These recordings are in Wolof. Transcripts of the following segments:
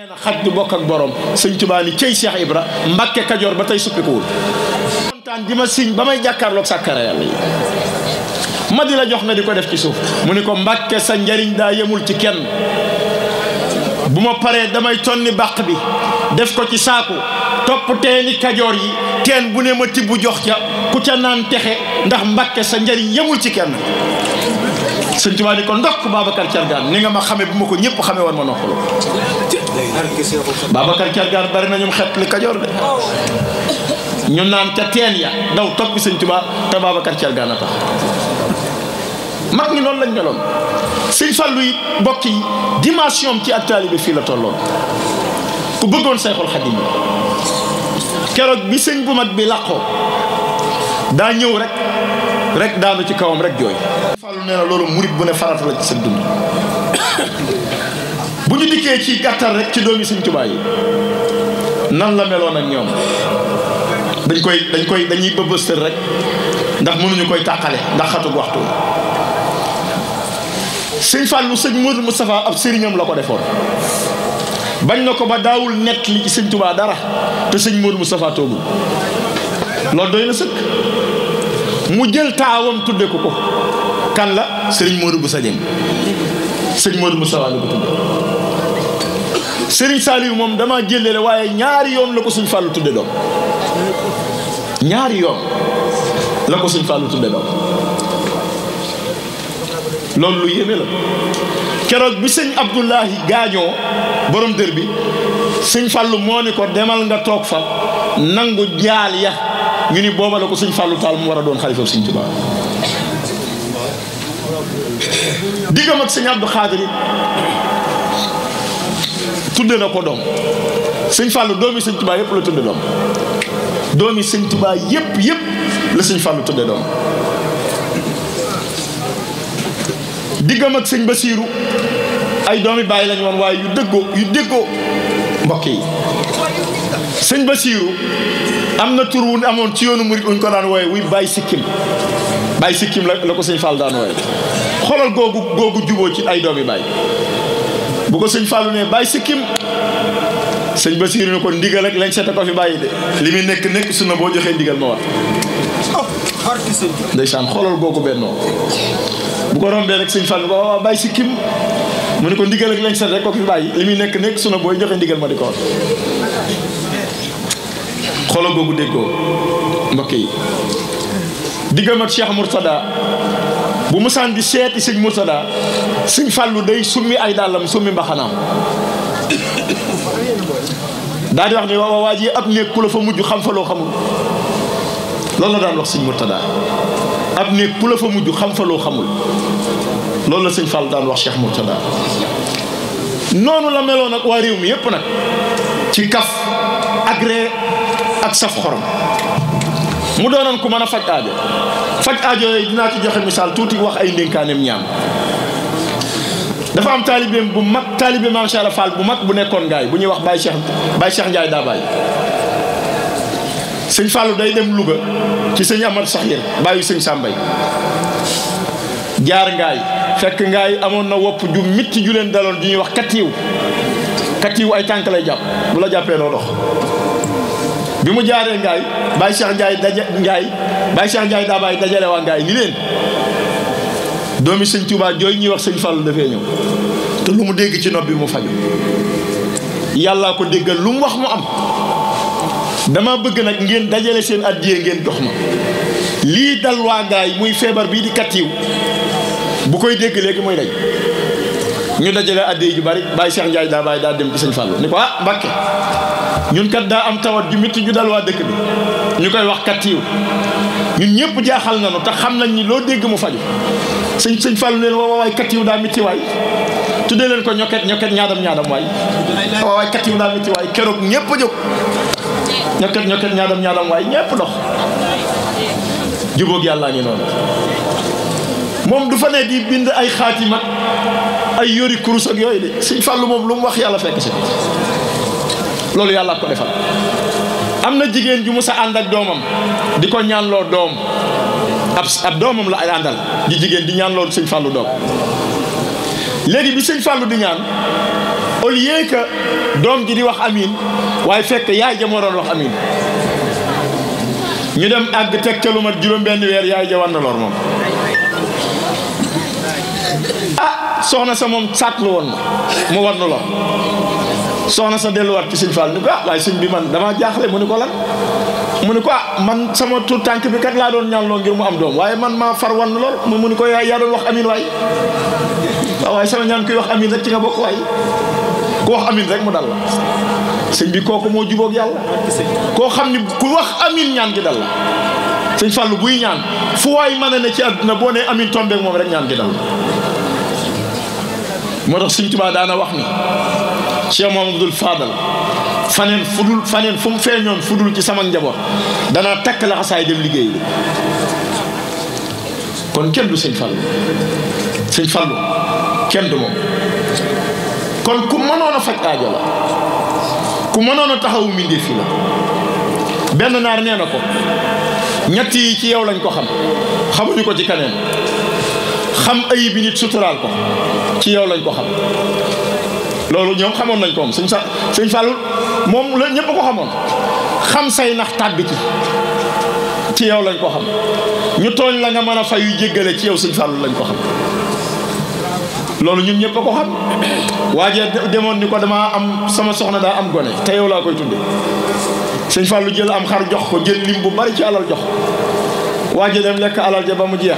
nee na xaj du bokk ak borom sëñ Tuubaa ni cey Cheikh Ibra Mbàkke Kajoor ba tey suppikuwul kontaan di ma siñ ba may jàkkaarloog sàkkara yàlla yi ma di la jox na di ko def ci suuf mu ni ko Mbàkke sa njariñ daa yemul ci kenn bu ma paree damay tonni bàq bi def ko ci saaku topp teeni Kajoor yi teen bu ne ma tibb jox ca ku ca naan texe ndax Mbàkke sa njariñ yemul ci kenn sëñ Tuubaa ni ko ndokk Babacar Cargaan ni nga ma xame bu ma ko ñëpp xame woon ma noppalu Babacar Cargaan bari na ñoom xet li Kajoor de ñu naan ca teen ya daw topp sëñ Tuubaa te Babacar Cargaan a tax mag ñi noonu lañ meloon sëñ Fallu yi bokk yi dimension ci ak taalibe fii la tolloon ku bëggoon Sayxul Xadiim keroog bi sëñ bu mag bi làqoo daa ñëw rek daanu ci kawam rek jooy Fallu nee na loolu murit bu ne farata la ci sa dund bu ñu dikkee ci gàttal rek ci doomi sëñ Tuubaa yi nan la meloon ak ñoom dañuy bëbëstër rek ndax mënuñu koy tàqale ndax xatug waxtu sëñ Fallu sëñ Modou Moustapha ab sëriñam la ko defoon bañ na ko ba daawul nett li ci sëñ Tuubaa dara te sëñ Modou Moustapha toogul loolu doy na sëkk mu jël taawam tudde ko kan la sëriñ Modou bu Sajeng sëñ Modou Moustapha la ko tudde sëriñ Saliou moom dama jëlele waaye ñaari yoon la ko sëñ Fallu tudde doom ñaari yoon la ko sëñ Fallu tudde doom loolu lu yéeme la keroog bi sëñ Abdoulahi gaañoo borom dër bi sëñ Fallu moo ni ko demal nga toog fa nangu jaal ya ñu ni booba la ko sëñ Fallu taal mu war a doon xalifa sëñ Tuubaa diggam ak sëñ Abdou Xaadir tudde na ko doom sëñ Fallu doomi sëñ Tuubaa yëpp la tudde doom doomi sëñ Tuubaa yëpp la sëñ Fallu tudde doom diggam ak sëñ Basiiru ay doomi bàyyi lañu woon waaye yu déggoo mbokk yi sëñ Basiiru am na tur wu amoon ci yoonu murit uñ ko daan wooye wuy Baay Sikkim la ko sëñ Fall daan wooye xoolal googu juboo ci ay doomi baay bu ko sëñ Fallu ne Baay Sikkim sëñ Basiiru ne ko ndigal ak lañ seeta ko fi bàyyi de li muy nekk sunna boo joxee ndigal ma war ndeysaan xoolal googu bennoo bu ko rombee rek sëñ Fallu ko waaw Baay Sikkim mu ne ko ndigal ak lañ seet rek ko fi bàyyi li muy nekk sunna booy joxee ndigal ma di ko war xoolal googu déggoo mbokk yi diggam ak Cheikh Mourtada bu musaan di seeti sëñ Mourtada sëñ Fallu day summi ay dàllam summi mbaxanaam daal di wax ni waaw waa ji ab néeg ku la fa mujj xam fa loo xamul loolu la daan wax sëñ Mourtada ab néeg ku la fa mujj xam fa loo xamul loolu la sëñ Fall daan wax Cheikh Mourtada noonu la meloon ak waa réew mi yépp nag ci kaf ak ree ak saf xorom mu doonoon ku mën a faj aajo yooyu dinaa ci joxe misaal tuuti wax ay ndénkaaneem ñaam dafa am taalibeem bu mag taalibe Maam Cheikh Fall bu mag bu nekkoon ngaay bu ñuy wax Baye Cheikh Ndiaye daa bàyyi sëñ Fallu day dem Louga ci sëñ Amar Saxir bàyyi sëñ Sàmbay jaar ngaay fekk ngaay amoon na wopp ju mitti ju leen daloon ju ñuy wax katiiw ay tànk lay jàpp bu la jàppee loo dox bi mu jaaree ngaay Baye Cheikh Ndiaye daa bàyyi dajale waa ngaay ni leen doomi sëñ Tuubaa jooy ñuy wax sëñ Fallu dafee ñëw te lu mu dégg ci nopp bi mu faju yàllaa ko déggal lu mu wax mu am dama bëgg nag ngeen dajale seen addiye ngeen jox ma lii dal waa ngaay muy feebar bii di katiiw bu koy dégg léegi muy daj ñu dajale addiye ju bari Baye Cheikh Ndiaye daa bàyyi daa dem ci sëñ Fallu ni ko Mbàkke ñun kat daa am tawat ju métti ju dal waa dëkk bi ñu koy wax katiiw ñun ñëpp jaaxal nañu te xam nañ ni loo dégg mu faju sëñ Fallu leen waay katiiw daa métti waay tuddee leen ko ñokket ñaadam waay waay katiiw daa métti waay keroog ñëpp a jóg ñokket ñaadam waay ñëpp dox jubóog yàllaa ngi noonu moom du fa ne di bind ay xaatima ay yori kurus ak yooyu de sëñ Fallu moom lu mu wax yàlla fekk si loolu yàlla ko defal am na jigéen ju musa ànd ak doomam di ko ñaanloo doom ab doomam la ay àndal di jigéen di ñaanloo sëñ Fallu doom léegi bi sëñ Fallou di ñaan au lieu que doom ji di wax amin waaye fekk yaay ja moo doon wax amin ñu dem àgg teg ca lu mat juróom-benn weer yaay ja war na lor moom. soxna sa moom sàklu woon na mu war na lor soxna sa delluwaat ci sëñ Fall ni ko waaye sëñ bi man damaa jaaxle mu ni ko lan mu ni ko man sama tur tànk bi kat laa doon ñaan loo ngir mu am doom waaye man maa far wan na lor mu ni ko yaa doon wax amin waay waaye sama ñaan koy wax amin rek ci nga bokk waay ku wax amin rek mu dal la sëñ bi kooku moo jubóog yàlla koo xam ni ku wax amin ñaan gi dal la sëñ Fallu buy ñaan fu waay mën a ne ci àdduna boo nee amin tombeeg moom rek ñaan gi dal la moo tax sëñ Tuubaa daana wax ni Cheikh Mamadou Fadal faneen fu mu feeñoon fudul ci sama njaboot danaa takk la xasaay dem liggéey bi kon kenn du sëñ Fallu kenn du moom kon ku mënoon a faj aajo la ku mënoon a taxawu mbindéef fi la benn naar nee na ko ñett yi ci yow lañ ko xam xamuñu ko ci kaneen xam ayib bi nit suturaal ko ci yow lañ ko xam loolu ñoom xamoon nañ ko moom sëñ Fallu moom la ñëpp ko xamoon xam say nax tàbbi ci yow lañ ko xam ñu tooñ la nga mën a fayu jéggale ci yow sëñ Fallu lañ ko xam loolu ñun ñëpp ko xam waaje demoon ni ko dama am sama soxna daa am gone te yow laa koy tudde sëñ Fallu jël am xar jox ko jël lim bu bari ci alal jox waaje dem lekk alal ja ba mu jeex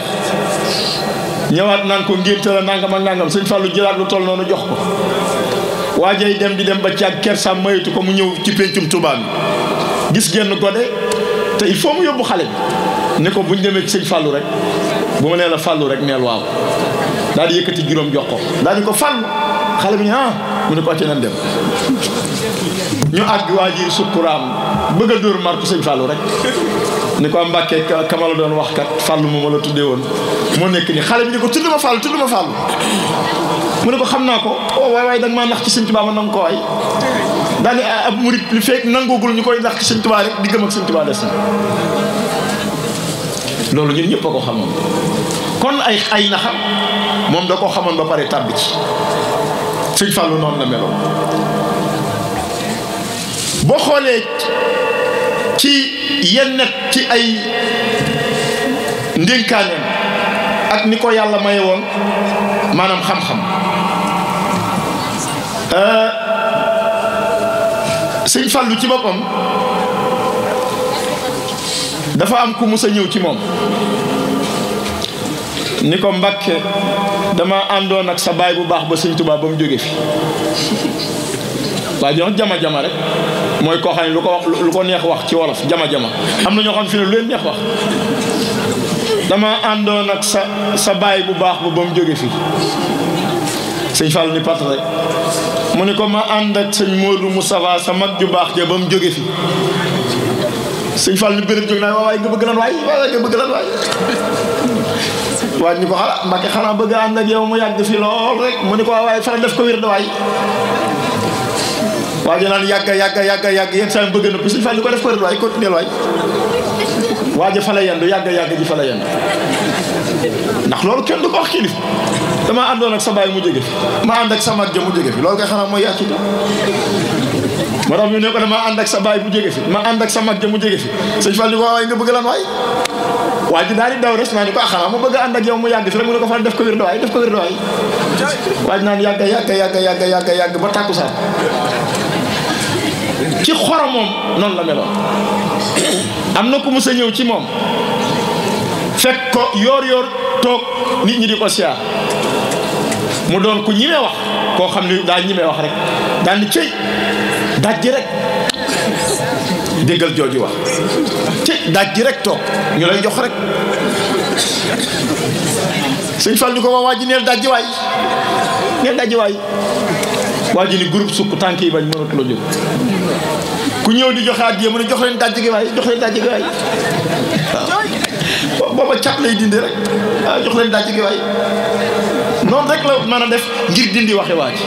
ñëwaat naan ko ngénte la nangam ak nangam sëñ Fallu jëlaat lu toll noonu jox ko waajay dem di dem ba ci ak kersaam mayatu ko mu ñëw ci péncum Tuubaa mi gis genn gone te il faut mu yóbbu xale bi ne ko buñ demee ci sëñ Fallu rek bu ma nee la Fallu rek neel waaw daal di yëkkati juróom jox ko daal di ko Fallu xale bi ne mu ne ko acca nan dem ñu àgg waa ji sukkuraam bëgg a dóor martu sëñ Fallu rek ni ko Mbàkke kama la doon wax kat Fallu moom la tuddee woon moo nekk ni xale bi ni ko tudd ma Fallu mu ne ko xam naa ko waay da nga maa nax ci sëñ Tuubaa ma nangu ko waay daal di ab murit li fekk nangoogul ñu koy nax ci sëñ Tuubaa rek di gëm ak sëñ Tuubaa des na loolu ñun ñëpp a ko xamoon kon ay naxam moom da ko xamoon ba pare tàbbi ci sëñ Fallu noonu la meloon boo xoolee ci yenn ci ay ndénkaaneem ak ni ko yàlla maye woon maanaam xam-xam sëñ Fallu ci boppam dafa am ku mus a ñëw ci moom ni ko Mbàkke dama àndoon ak sa baay bu baax ba sëñ Tuubaa ba mu jóge fi waa jox jama-jama rek mooy koo xam ne lu ko neex wax ci wolof jama-jama am na ñoo xam fi ne lu leen neex wax dama àndoon ak sa baay bu baax ba mu jóge fi sëñ Fallu ni pat rek mu ni ko ma ànd ak sëñ Modou Moustapha sa mag ju baax ja ba mu jóge fi sëñ Fallu ni béréb jóg naa waaye nga bëgg lan waay waaye ñu ko xala Mbàkke xanaa bëgg a ànd ak yow mu yàgg fi lool rek mu ni ko waaye fara def ko wér da waay waa ji naan yàgg yenn saa yi bëgg na sëñ Fallu ko def ko wér da waay continuer waay waa ji fa la yendu yàgg ji fa la yendu ndax loolu kenn du ko wax kilifa dama àndoon ak sa baay mu jóge fi ma ànd ak sa mag ja mu jóge fi loolu kay xanaa mooy yàcc ta moo tax ñu ne ko dama ànd ak sa baay mu jóge fi ma ànd ak sa mag ja mu jóge fi sëñ Fall ni ko waay nga bëgg lan waay waa ji daal di daw res naa ni ko xanaa mu bëgg a ànd ak yow mu yàgg fi rek mu ne ko fa def ko wér da waay waa ji naan yàgg ba tàkkusaan ci xorom moom noonu la meloon am na ku mu sa ñëw ci moom fekk ko yoor toog nit ñi di ko siyaar mu doon ku ñimee wax koo xam ne daa ñimee wax rek daal ni cëy dajji rek déggal jooju wax cëy dajji rek toog ñu lay jox rek sëñ Fall ni ko waa ji neel dajji waay waa ji ni groupe sukk tànk yi bañ mënatu la jóg ku ñëw di joxe addiya mu ne jox leen dajji gi waay waaw booba cat lay dindi rek waaw jox leen dajji gi waay noonu rek la mën a def ngir dindi waxe waa ji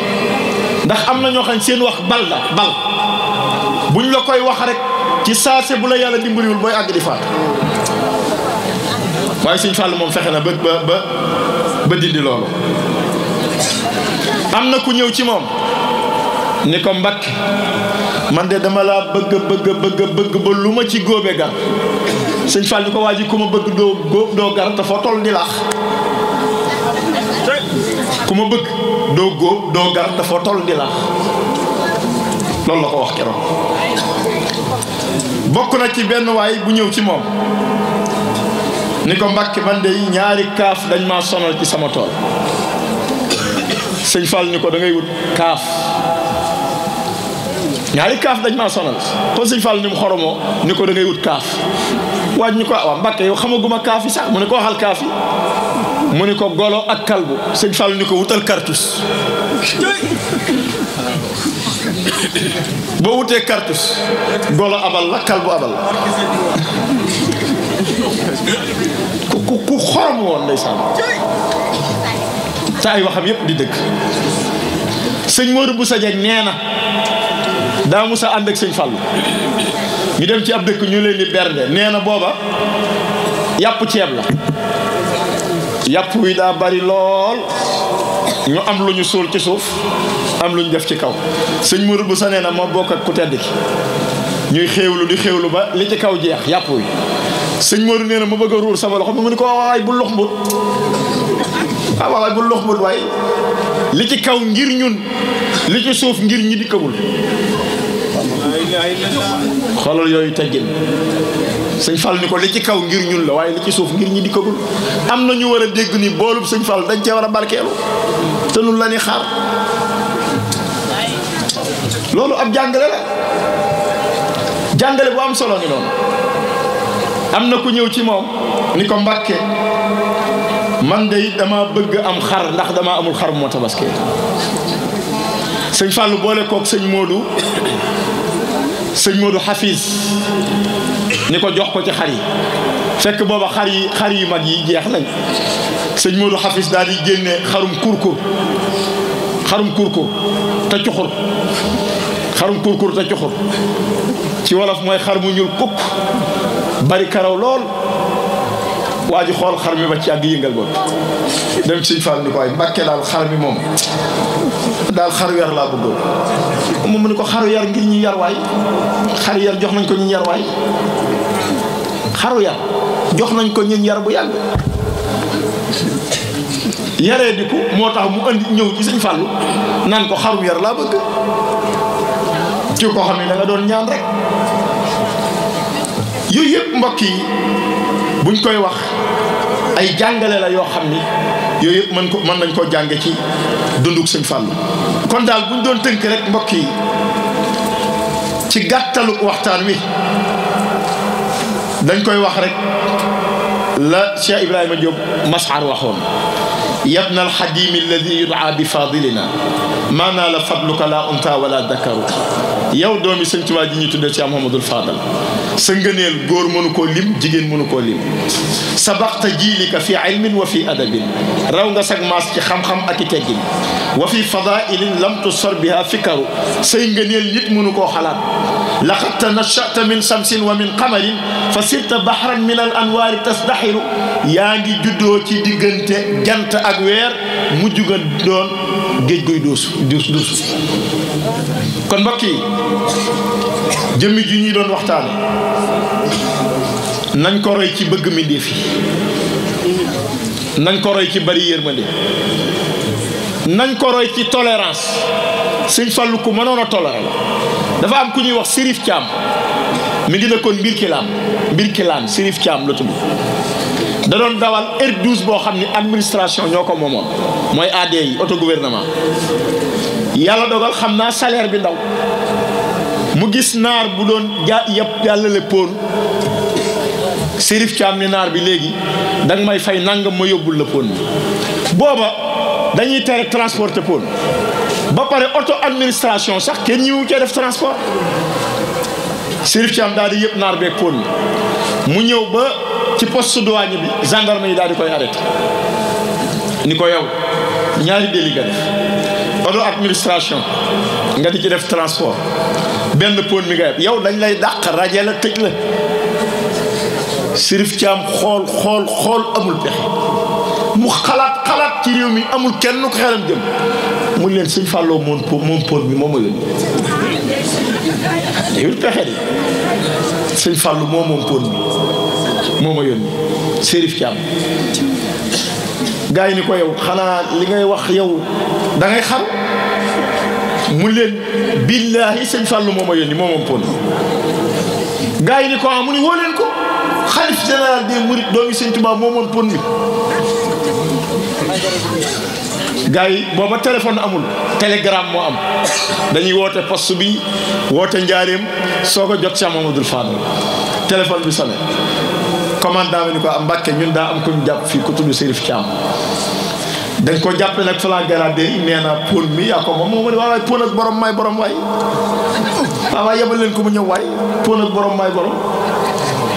ndax am na ñoo xam seen wax bal buñ la koy wax rek ci saase bu la yàlla dimbaliwul booy àgg di faat waaye sëñ Fall moom fexe na ba dindi loolu am na ku ñëw ci moom ni ko Mbàkke man de dama laa bëgg ba lu ma ci góobe gar sëñ Fall ni ko waa ji ku ma bëgg doo góob doo gar te foo toll di laax ku ma bëgg doo góob doo gar te foo toll di laax loolu la ko wax keroog. bokk na ci benn waay bu ñëw ci moom ni ko Mbàkke man de ñaari kaaf dañ maa sonal ci sama tool sëñ Fall ni ko da ngay wut kaaf ñaari kaaf dañ maa sonal ko sëñ Fall ni mu xoromoo ni ko da ngay wut kaaf waaj ni ko waaw Mbàkke yow xamaguma kaaf yi sax mu ne ko waxal kaaf yi mu ni ko golo ak kalbu sëñ Fall ni ko wutal cartouche boo wutee cartouche golo abal la kalbu abal ku xorom woon ndeysaan te ay waxam yépp di dëgg sëñ Modou Boussa Dieng nee na daa musa ànd ak sëñ Fall ñu dem ci ab dëkk ñu leen di bernde nee na booba yàpp ceeb la yàpp wi daa bari lool ñu am lu ñu suul ci suuf am lu ñu def ci kaw sëñ Modou Boussa nee na moo bokk ak ku tedd ki ñuy xéewlu di xéewlu ba li ci kaw jeex yàpp wi sëñ Modou nee na ma bëgg a ruur sama loxo mu ni ko waay bu lux mbut waay bu lux mbut waay li ci kaw ngir ñun li ci suuf ngir ñi dikkagul xoolal yooyu teggin sëñ Fall ni ko li ci kaw ngir ñun la waaye li ci suuf ngir ñi dikkagul am na ñu war a dégg ni boolub sëñ Fall dañ cee war a barkeelu te nun la ni xaar loolu ab jàngale la jàngale bu am solo ngi noonu am na ku ñëw ci moom ni ko Mbàkke man de dama bëgg am xar ndax dama amul xar moo tabaski sëñ Fall boole kook sëñ Modou Hafiz ni ko jox ko ci xar yi fekk booba xar yu mag yi jeex nañ sëñ Modou Hafiz daal di génne xarum kurkur te cuxur xarum kurkur te cuxur ci wolof mooy xar mu ñuul kukk bari karaw lool waa ji xool xar mi ba ci àgg yëngal bopp dem ci sëñ Fall ni ko ay Mbàkke daal xar mi moom daal xaru yar laa bëggoon moom mu ni ko xaru yar ngir ñu yar waay xaru yar jox nañ ko ñu yar waay xaru yar jox nañ ko ñu yar bu yàgg yaree di ko moo tax mu andi ñëw ci sëñ Fallu naan ko xarum yar laa bëgg ci ko xam ne da nga doon ñaan rek yooyu yëpp mbokk yi buñ koy wax ay jàngale la yoo xam ni yooyu yëpp mën nañ koo jànge ci dunduk sëñ Fallu kon daal buñ doon tënk rek mbokk yi ci gàttalu waxtaan wi dañ koy wax rek la Cheikh Ibrahima Diop Mas'ar waxoon yabna alxadimi alladi yudaa bi fadilina maanaa la fadluka la unta wala dakaru yow doomi sëñ Tuubaa ji ñu tuddee Cheikh Mouhamadoul Fadal sa ngëneel góor mënu koo lim jigéen mënu koo lim sabaxta jiilika fi ilmin wa fi adabin raw nga sag maas ci xam-xam ak i teggin wa fi fadailin lam tusar biha fikaru say ngëneel nit mënu koo xalaat laqad tanashata min samsin wa min qamarin fa sirta bahran min al anwaari tasdaxiru yaa ngi juddoo ci diggante jant ak weer mujj nga doon géej guy duus kon mbokk yi jëmmi ji ñuy doon waxtaane nañ ko roy ci bëgg mbindéef yi nañ ko roy ci bari yërmande nañ ko roy ci tolérance sëñ Fallu ku mënoon a toléré la dafa am ku ñuy wax Sérif Thiam mi ngi nekkoon Mbirkilaan Sérif Thiam la tudd da doon dawal R12 boo xam ni administration ñoo ko moomoon mooy AD yi auto gouvernement yàlla dogal xam naa salaire bi ndaw mu gis naar bu doon yëpp yàlla le pon Sérif Thiam ni naar bi léegi danga may fay nangam ma yóbbul la pon bi booba dañuy tere transporter pon ba pare auto administration sax kenn ñi wu cee def transport Sérif Thiam daal di yëpp naar beeg pon bi mu ñëw ba ci poste douane bi gendarme yi daal di koy arrêté ni ko yow ñaari délit nga def auto administration nga di ci def transport benn pon mi nga yeb yow dañ lay dàq raje la tëj la Sérif Thiam xool amul pexe mu xalaat ci réew mi amul kenn ko xelam jëm mu leen sëñ Fallou moom pon bi moom ma yónni yul pexe di sëñ Fallou moom pon bi moo ma yónni Serif Thiam gars yi ni ko yow xanaa li ngay wax yow da ngay xam mu leen billaahi sëñ Fallou moo ma yónni moom pon gars yi ni ko mu ni woo leen ko xalif général des mourides doomi sëñ Tuubaa moomoon pon bi gars yi booba téléphone amul télégramme moo am dañuy woote poste bi woote njaareem soog a jot Cheikh Mamadou Fadal téléphone bi sonné commandant bi ni ko am Mbàkke ñun daa am ko ñu jàpp fii ku tudd Serif Thiam dañ ko jàppe nag flagrant délit nee na pon mi yaa ko moom moo ma ne waaw waay pon ak borom may borom waay waaw waay yebal leen ko mu ñëw waay pon ak borom may borom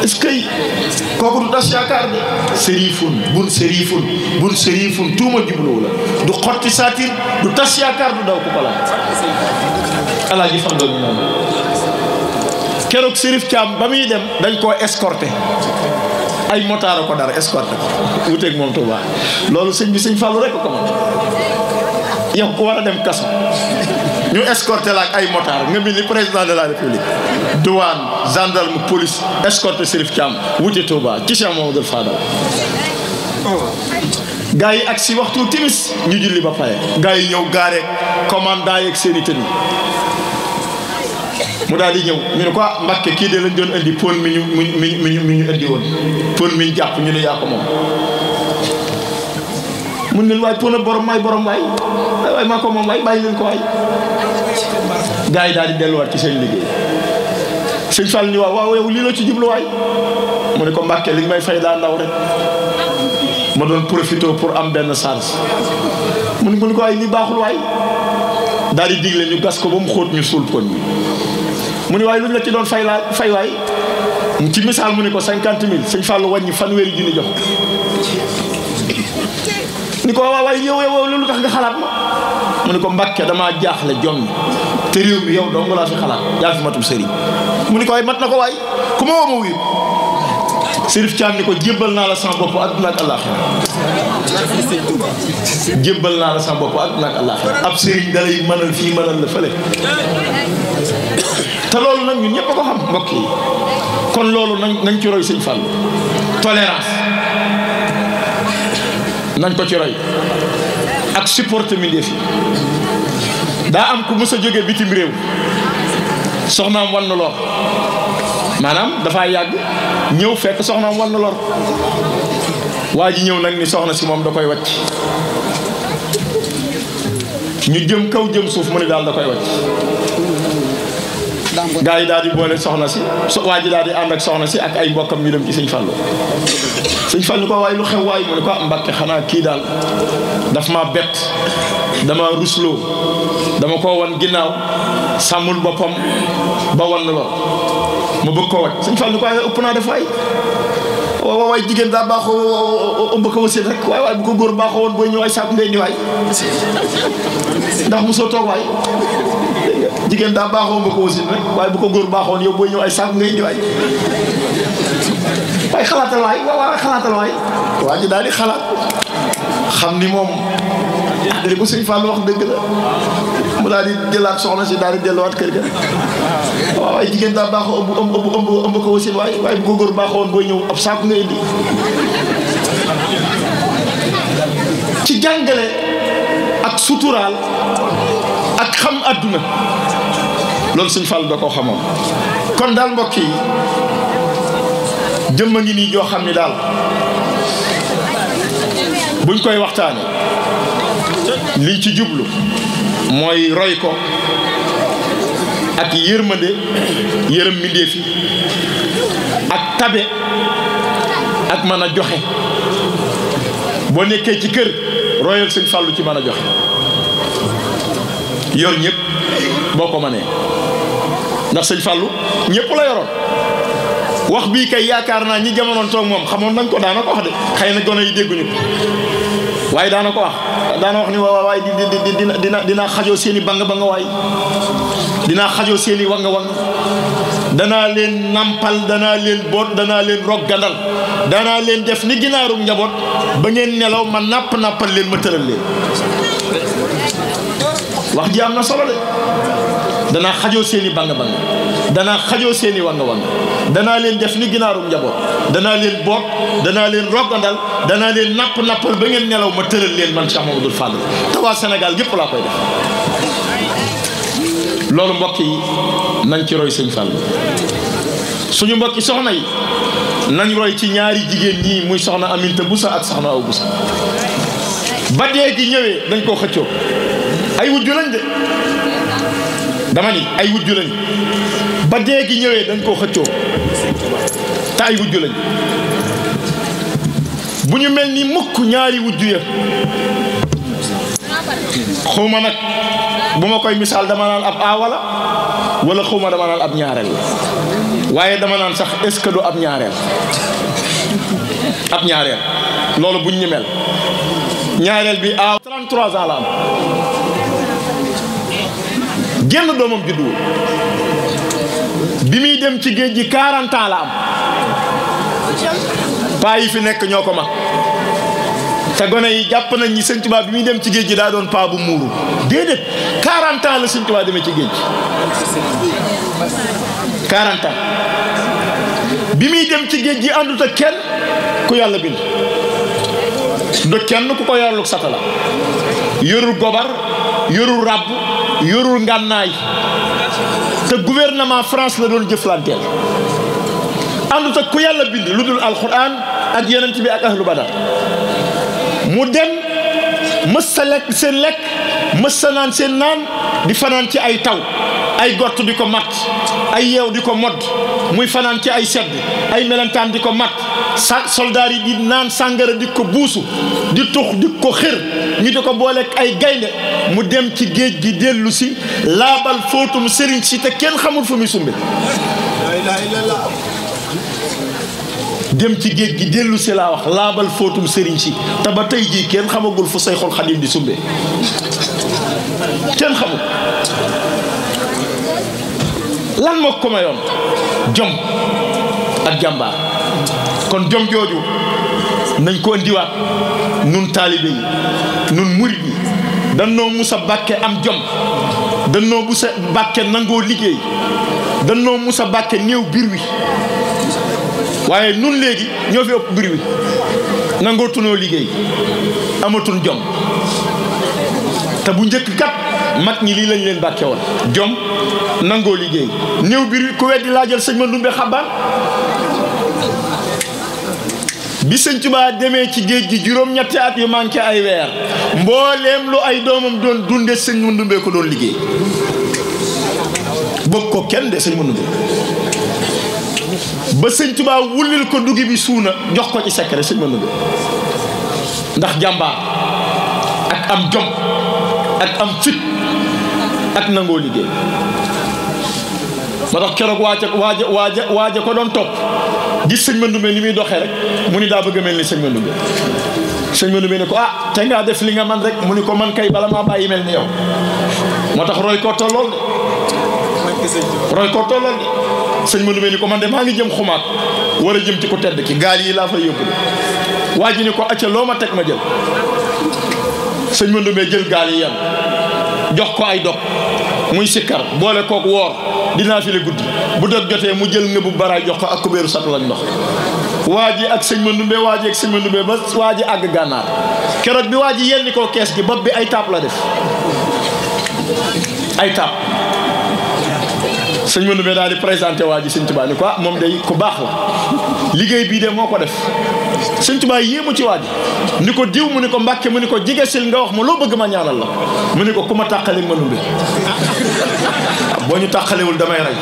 est-ce que kooku du tas yaakaar de sërifun bun sërifun tuuma jubluwu la du xotti saatir du tas yaakaar du daw ku balaat alaaji fan doon noonu keroog Serif Thiam ba muy dem dañ koo escorté ay motaara ko dara escorté ko wuteeg moom Touba loolu sëñ bi sëñ Fallou rek ko man yow ku war a dem kaso ñu escorté la ak ay motaar nga mel ni président de la république douane gendarme police escorté Serif Thiam wuti Touba ci Cheikh Mamadou Fadal gars yi ak si waxtu timis ñu julli ba pare gars yi ñëw gaare commandant yeeg seen i tëni mu daal di ñëw ñu ne ko Mbàkke kii de lañ doon indi pon mi ñu indi woon pon mi ñu jàpp ñu ne yaa ko moom mun leen waay pon ak borom waay waay maa ko moom waay bàyyi leen ko waay gars yi daal di delluwaat ci seen liggéey sëñ Fall ni waaw yow lii la ci jubluwaay mu ne ko Mbàkke li may fay daa ndaw rek ma doon profité pour am benn charge mu ne ko waay li baaxul waay daal di digle ñu gas ko ba mu xóot ñu suul pon bi mu ne waaye lu ñu la ci doon fay waay ci misaal mu ne ko 50 000 sëñ Fall wàññi fanweeri junni jox ni ko waaye yow loolu tax nga xalaat ma mu ne ko Mbàkke damaa jaaxle jom te réew mi yow dong laa fi xalaat yaa fi matum sëriñ mu ne ko waaye mat na ko waay ku ma woo ma wuyu Serif Thiam ni ko jébbal naa la sama bopp adduna ak àllaaxira jébbal naa la sama bopp adduna ak àllaaxira ab sëriñ dalay mënal fii mënal la fële te loolu nag ñun ñëpp a ko xam mbokk yi kon loolu nañ ci roy sëñ Fall tolérance nañ ko ci roy ak supporter mbindéef yi daa am ku mës a jóge bitim réew soxnaam wan na lor maanaam dafaa yàgg ñëw fekk soxnaam wan na lor waa ji ñëw nag ni soxna si moom da koy wàcc ñu jëm kaw jëm suuf mu ne daal da koy wàcc gaa yi daal di boole soxna si waa ji daal di ànd ak soxna si ak ay mbokkam ñu dem ci sëñ Fallu sëñ Fallu ko waaye lu xew waay mu ne ko Mbàkke xanaa kii daal daf ma bett dama rusloo dama ko wan ginnaaw sàmmul boppam ba wan la ma bëgg koo wàcc sëñ Fallu ko waaye ëpp naa def waay waaye jigéen daa baaxoo ëmb ko wasin rek waaye bu ko góor baaxoo woon booy ñëw ay sàpp ngay ni waay ndax mosoo toog waay jigéen daa baaxoo ëmb ko wasin rek waaye bu ko góor baaxoon yow booy ñëw ay sàpp ngay ni waay waaye xalaatal waay waaw xalaatal waay waa ji daal di xalaat xam ni moom li ko sëñ Fall wax dëgg la mu daal di jëlaat soxna si daal di delluwaat kër ga waaw waaye jigéen daa baaxoo ëmb ko wasin waaye bu ko góor baaxoon booy ñëw ab saako nga indi ci jàngale ak suturaal ak xam adduna loolu sëñ Fall da koo xamoon kon daal mbokk yi jëmm a ngi nii joo xam ni daal buñ koy waxtaane liñ ci jublu mooy roy ko ak yërmande yërëm mbindéef yi ak tabe ak mën a joxe boo nekkee ci kër royal sëñ Fallu ci mën a joxe yor ñëpp boo ko mënee ndax sëñ Fallu ñëpp la yoroon wax bii kay yaakaar naa ñi jamonoon toog moom xamoon nañ ko daana ko wax de xëy na gone yi dégguñu ko waaye daana ko wax daana wax ni waay dinaa xajoo seen i bang waay dinaa xajoo seen i wanga danaa leen nampal danaa leen boot danaa leen roggandal danaa leen def ni ginaarum njaboot ba ngeen nelaw ma nappal leen ma tëral leen wax ji am na solo de danaa xajoo seeni bang-bang danaa xajoo seeni wang-wang danaa leen def ni ginaarum njaboot danaa leen boot danaa leen roggandal danaa leen nappal ba ngeen nelaw ma tëral leen man Cheikh Mamadou Fall te waa Sénégal gépp laa koy def loolu mbokk yi nañ ci roy sëñ Fall suñu mbokki soxna yi nañ roy ci ñaari jigéen ñii muy soxna Aminta Bousso ak soxna Awa Bousso ba dee gi ñëwee dañ koo xëccoo ay wujju lañ de dama ni ay wujju lañ ba dee gi ñëwee dañ koo xëccoo te ay wujju lañ bu ñu mel ni mukk ñaari wujju ya xawma nag bu ma koy misaal dama naan ab aawala wala xawma dama naan ab ñaareel waaye dama naan sax est-ce que du ab ñaareel loolu buñ ñu mel ñaareel bi aaw 33 ans la am génn doomam judduwul bi muy dem ci géej gi 40 ans la am paa yi fi nekk ñoo ko mag te gone yi jàpp nañ ni Sëñ Tuubaa bi muy dem ci géej gi daa doon paa bu muuru déedéet 40 ans la Sëñ Tuubaa demee ci géej gi 40 ans bi muy dem ci géej gi àndut ak kenn ku yàlla bind do kenn ku ko yorul satala yorul gobar yorul ràbb yorul ngànnaay te gouvernement France la doon jëflanteel àndut ak ku yàlla bind lu dul alquran ak yonent bi ak ahlu badar mu dem mës sa lekk seen lekk mës sa naan seen naan di fanaan ci ay taw ay gott di ko mat ay yeew di ko modd muy fanaan ci ay sedd ay melentaan di ko mat soldaar yi di naan sàngara di ko buusu di tux di ko xër ñu di ko booleeg ay gaynde mu dem ci géej gi dellu si laabal fóotum sëriñ si te kenn xamul fu muy sumbe dem ci géej gi dellu si laa wax laabal fóotum sëriñ si te ba tey jii kenn xamagul fu Sayxul Xadim di sumbe kenn xamul lan moo ko mayoon jom ak jàmbaar kon jom jooju nañ ko indiwaat nun taalibe yi nun murid yi danoo musa bàkke am jom danoo musa bàkke nangoo liggéey danoo musa bàkke néew biir wi waaye nun léegi ñoo fi ëpp biir wi nangoo tunoo liggéey amatul jom te bu njëkk kat mag ñi lii lañ leen bàkke woon jom nangoo liggéey néew biir wi ku weddi laajal sëñ ma ndumbe xabbaan bi Sëñ Tuubaa demee ci géej gi juróom-ñetti at yu manqué ay weer mbooleem lu ay doomam doon dunde sëñ ma ndumbe ko doon liggéey bëgg ko kenn de sëñ ma ndumbe ba Sëñ Tuubaa wullil ko duggi bi suuna jox ko ci secret sëñ ma ndumbe ndax jàmbaar ak am jom ak am fit ak nangoo liggéey ma tax keroog waaja ko doon topp gis sëñ Mandoumbe ni muy doxee rek mu ni daa bëgg a mel ni sëñ Mandoumbe ne ko ah te ngaa def li nga man rek mu ni ko man kay bala maa bàyyi mel ni yow moo tax roy ko tollool de sëñ Mandoumbe ni ko man de maa ngi jëm xumaat war a jëm ci ko tedd ki gaal yi laa fay yóbbu de waa ji ni ko acca loo ma teg ma jël sëñ Mandoumbe jël gaal yi yan jox ko ay dog muy sikkar boole kook woor dinaa fi le guddi bu dog jotee mu jël ngëbu baraay jox ko ak kubéeru satu lañ ndox waa ji ak sëñ Mandoumbe waa ji ak sëñ Mandoumbe ba waa ji àgg gànnaar keroog bi waa ji yenni koo kees gi bopp bi ay taap la def ay taap sëñ Mandoumbe daal di présenté waa ji sëñ Tuubaa ni ko ah moom day ku baax la liggéey bii de moo ko def sëñ Tuubaa yéemu ci waa ji ni ko diw mu ni ko Mbàkke mu ni ko jige sil nga wax ma loo bëgg ma ñaanal la mu ni ko ku ma tàqale Mandoumbe boo ñu tàqalewul damay rey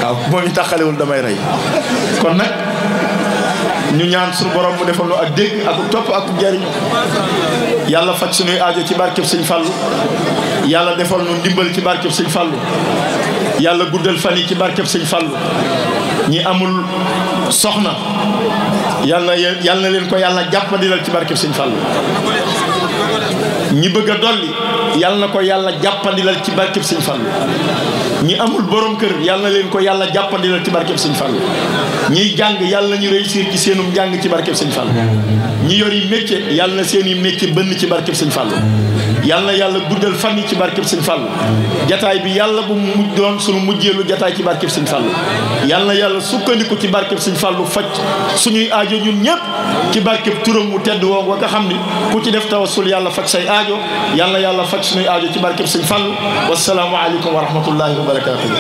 waaw boo ñu tàqalewul damay rey kon nag ñu ñaan suñu borom mu defal nu ak dégg ak topp ak jariñu yàlla faj suñuy aajo ci barkeb sëñ Fallu yàlla defal nu ndimbal ci barkeb sëñ Fallu yàlla guddal fan yi ci barkeb sëñ Fallu ñi amul soxna yàlla na leen ko yàlla jàppandilal ci barkeb sëñ Fallu ñi bëgg a dolli yal na ko yàlla jàppandilal ci barkeb Sëñ Fallu ñi amul borom kër yal na leen ko yàlla jàppandilal ci barkeb Sëñ Fallu ñiy jàng yàlla ñu réussir ci seenum jàng ci barkeb Sëñ Fallu ñi yori métier yàlla na seen i métier bënn ci barkeb Sëñ Fallu yàlla na yàlla guddal fan yi ci barkeb Sëñ Fallu jataay bi yàlla bu mu doon sunu mujjeelu jataay ci barkeb Sëñ Fallu yàlla na yàlla sukkandiku ci barkeb Sëñ Fallu faj suñuy aajo ñun ñëpp ci barkeb turam mu tedd woo nga xam ni ku ci def tawassul yàlla faj say aajo yàlla na yàlla faj suñuy aajo ci barkeb Sëñ Fallu wassalaamu aleykum wa rahmatullahi wa barakatuh